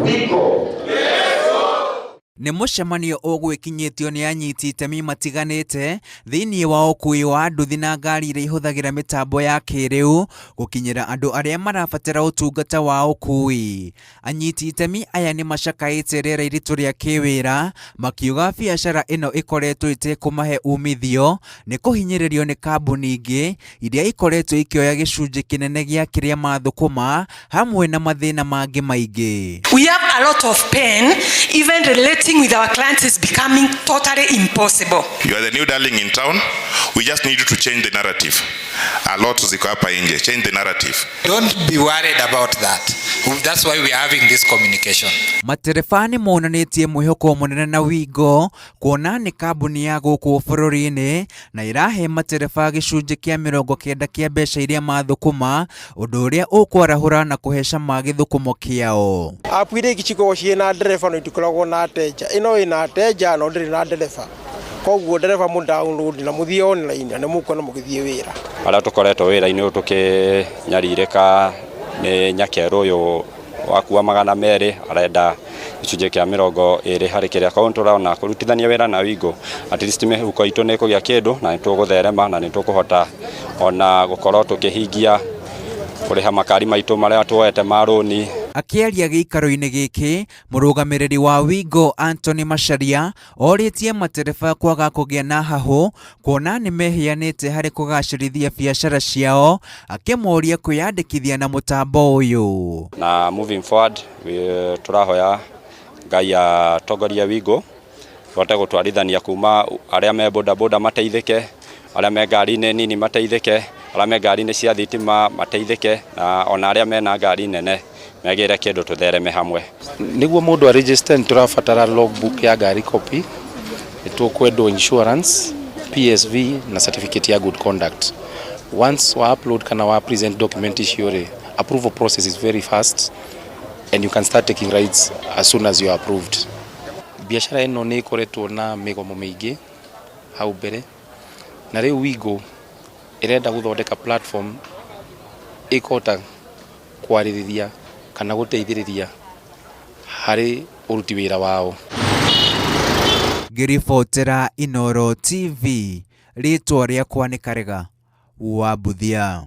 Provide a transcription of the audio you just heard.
Wiko. Nĩ mũcemanio ũgwĩkinyĩtio nĩ anyiti itemi matiganĩte thĩinĩ wa ũkuui wa nduthi na ngari iria ihũthagĩra mĩtambo ya kĩrĩu gũkinyĩra andũ arĩa marabatara ũtungata wa ũkuui. Anyiti itemi aya nĩ macakaĩte rĩera iritũ rĩa kĩwĩra makiuga biacara ĩno ĩkoretwo ĩtekũmahe umithio nĩ kũhinyĩrĩrio nĩ kambuni ingĩ iria ikoretwo ikĩoya gĩcunjĩ kĩnene gĩa kĩrĩa mathũkũma hamwe na mathĩna mangĩ maingĩ. We have a lot of pain. Even relating with our clients is becoming totally impossible. You are the new darling in town. We just need you to change the narrative. A lot ziko hapa nje. Change the narrative. Don't be worried about that. That's why we are having this communication. Matereba nĩ monanĩtie mwĩhoko mũnene na wingo kuona nĩ kambuni ya gũkũ bũrũri-inĩ na ĩrahe matereba gĩcunjĩ kĩa 90 kĩa mbeca iria mathũkũma, ũndũ ũrĩa ũkwarahũra na kũhe cama gĩthũkũmo kĩao. App iria ingĩ cikoragwo ciĩna ndereba no itikoragwo na ateja. Ĩno ĩna ateja no ndĩrĩ na ndereba. Koguo ndereba mũ download na mũthiĩ online na nĩ mũkuona mũgĩthiĩ wĩra. Arĩa tũkoretwo wĩra-inĩ ũyũ tũkĩnyarirĩka nĩ nyakerũ ũyũ wakua 200 arenda gĩcunjĩ kĩa 20 harĩ kĩrĩa. Koguo tũrona kũrutithania wĩra na Wingo, at least mĩhuko itũ nĩ ĩkũgĩa kĩndũ na nĩ tũgũtherema na nĩ tũkũhota ona gũkorwo tũkĩhingia kũrĩha makari maitũ marĩa tuoete ma rũni. Akĩaria gĩikaro-inĩ gĩkĩ, mũrũgamĩrĩri wa Wingo Anthony Macharia orĩtie matereba kwaga kũgĩa na hahũ kuona nĩ meheanĩte harĩ kũgacĩrithia biacara ciao, akĩmoria kwĩyandĩkithia na mũtambo ũyũ. Na moving forward tũrahoya Ngai atongorie Wingo tũhote gũtwarithania kuma arĩa me bodaboda mateithĩke, arĩa me ngari-inĩ nini mateithĩke, arĩa me ngari-inĩ cia thitima mateithĩke, na ona arĩa mena ngari nene megĩre kĩndũ tũthereme hamwe. Nĩguo mũndũ a register nĩ tũrabatara logbook ya ngari copy, nĩ tũkwendwo insurance, PSV na certificate ya good conduct. Once wa upload kana wa present document icio rĩ, approval process is very fast and you can start taking rides as soon as you are approved. Biacara ĩno nĩ ĩkoretwo na mĩgomo mĩingĩ hau mbere, na rĩu Wingo ĩrenda gũthondeka platform ĩkũhota kwarĩrĩria kana gũteithĩrĩria harĩ ũruti wĩra wao. Ngĩribotera Inooro TV, rĩtwa rĩakwa nĩ Karega wa Mbuthia.